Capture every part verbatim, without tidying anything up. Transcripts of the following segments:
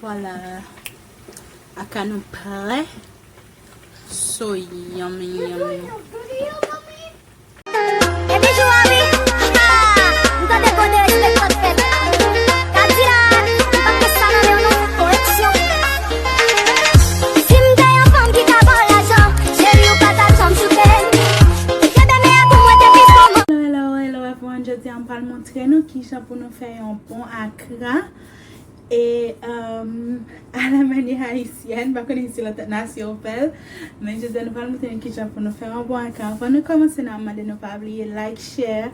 Vwala. Aka nou prè. So yummy, yummy. Hello, hello, hello, everyone. Jodi a m pral montre nou kijan pou nou fè yon bon akra. E, um, a la manyè ayisyèn, m pa konnen si lòt nasyon fè l, men jodi a nou pral montre nou kijan pou nou fè yon bon akra. Anvan nou kòmanse, n ap mande nou pa bliye like, share,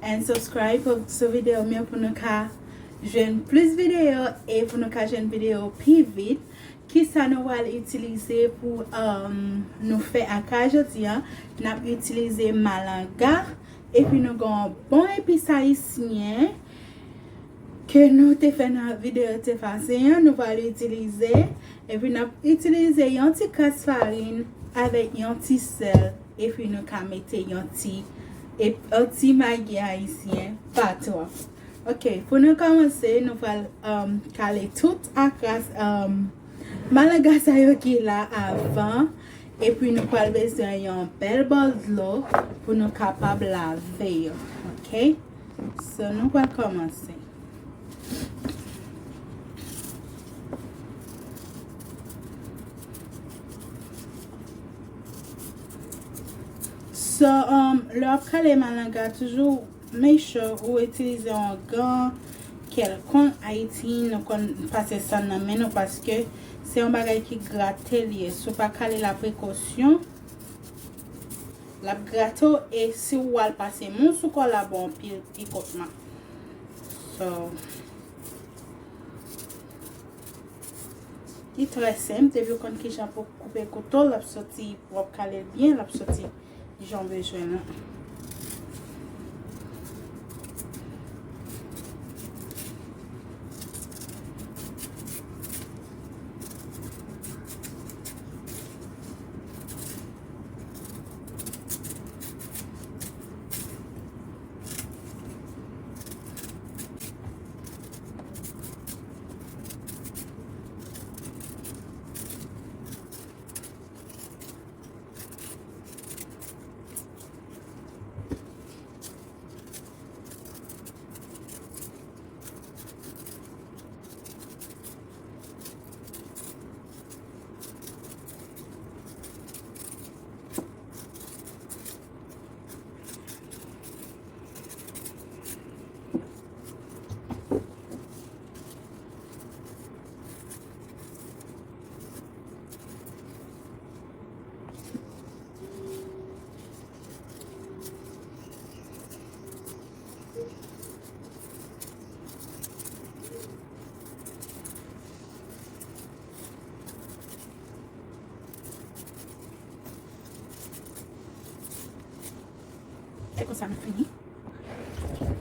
and subscribe pou, sou videyo m yo pou nou ka jwenn plis videyo e pou nou ka jwenn videyo pi vit. Kisa nou pral itilize pou, um, nou fè akra jodi a? N ap itilize malanga, epi nou gen yon bon epis ayisyen ke nou te fè nan videyo te pase an, nou pral itilize. Epi n ap itilize yon ti kras farin avèk yon ti sèl, epi nou ka mete yon ti, e, yon ti magi ayisyen, pa twòp. Ok, pou nou kòmanse, nou pral, um, kale tout akra, um, malanga sa yo ki la avan, epi nou pral bezwen yon bèl bòl dlo pou nou kapab lave yo, ok? So, nou pral kòmanse. So, um, lè w ap kale malanga, toujou make sure ou itilize yon gan kèlkonk. Ayiti, nou konn pase sa nan men nou paske se yon bagay ki grate li ye. Si w pa kale l a prekosyon, l ap grate w, e si w al pase men w sou kò l, l a ba w anpil pikotman. So, li trè senp, depi w konn kijan pou koupe kouto, l ap soti, w ap kale l byen, l ap soti jan w bezwen l lan. Se konsa nou fini.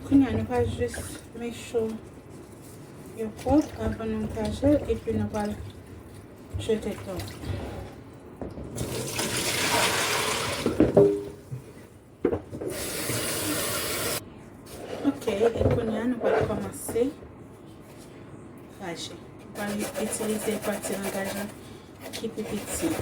Kounye a, nou pral jis make sure yo pwòp anvan nou kraze, epi nou pral jete tou. Ok, e kounye a, nou pral kòmanse kraze. Nou pral itilize pati langaj lan ki pi piti.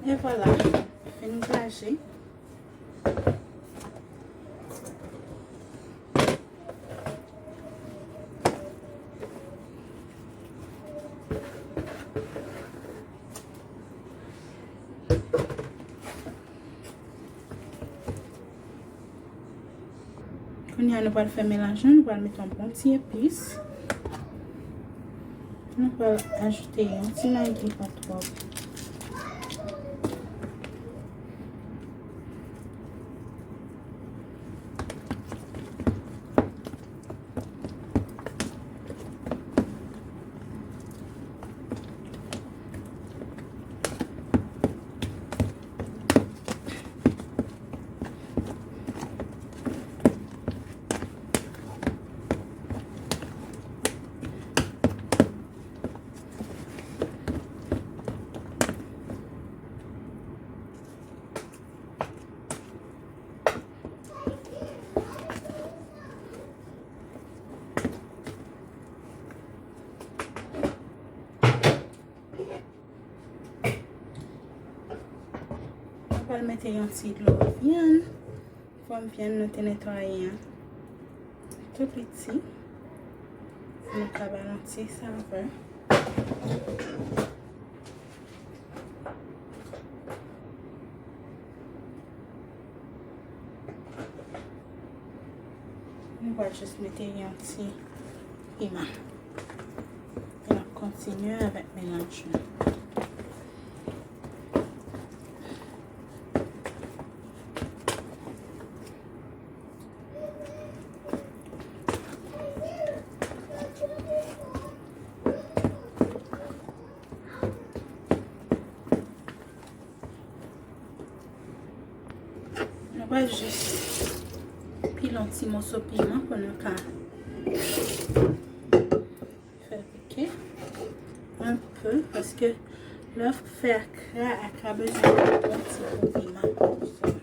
E vwala, fin graje. Kounye a, nou pral fè melanj lan, nou pral mete yon bon ti epis. Nou pral ajoute yon ti magi, pa twòp. Mwen pral mete yon ti dlo vyann. Fòm vyann nou te netwaye an tou piti. Pou nou ka ba l yon ti savè. Nou va jis mete yon ti piman. E n ap kontinye avèk melanj lan. Nou va jis pile yon ti moso piman pou nou ka fè l pike. Un peu, paske lè w fè akra, akra bezwen yon bon ti po piman konsa.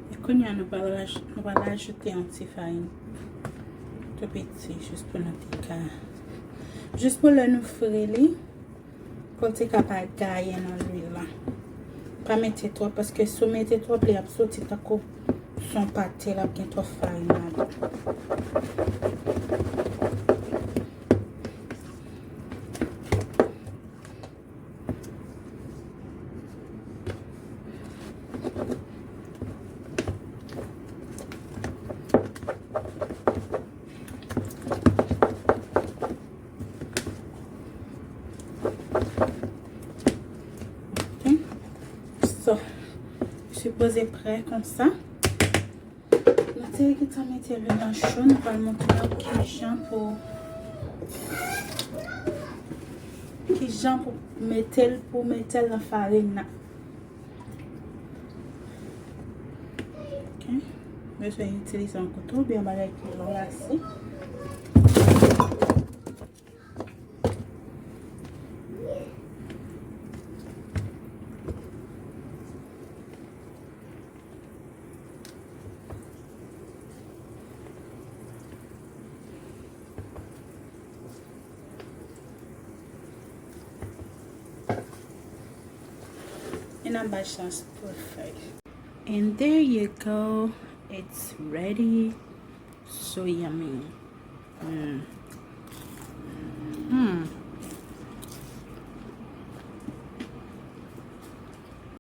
E kounye a, nou pral raj-, nou pral ajoute yon ti farin tou piti, jis pou nou te ka, jis pou lè nou fri li, pou l te ka pa gaye nan lwil la. Pa mete twòp, paske si w mete twòp, li ap soti tankou se yon pate, l ap gen twòp farin ladan. Ok. So, li sipoze prè konsa. Nou te gentan mete lwil lan cho, nou pral montre w kijan pou, kijan pou mete l, pou mete l nan farin nan. Ok. Bezwen itilize yon kouto oubyen yon bagay ki long ase. E n ap bay chans pou l fèy. And there you go. It's ready. So yummy. Mm.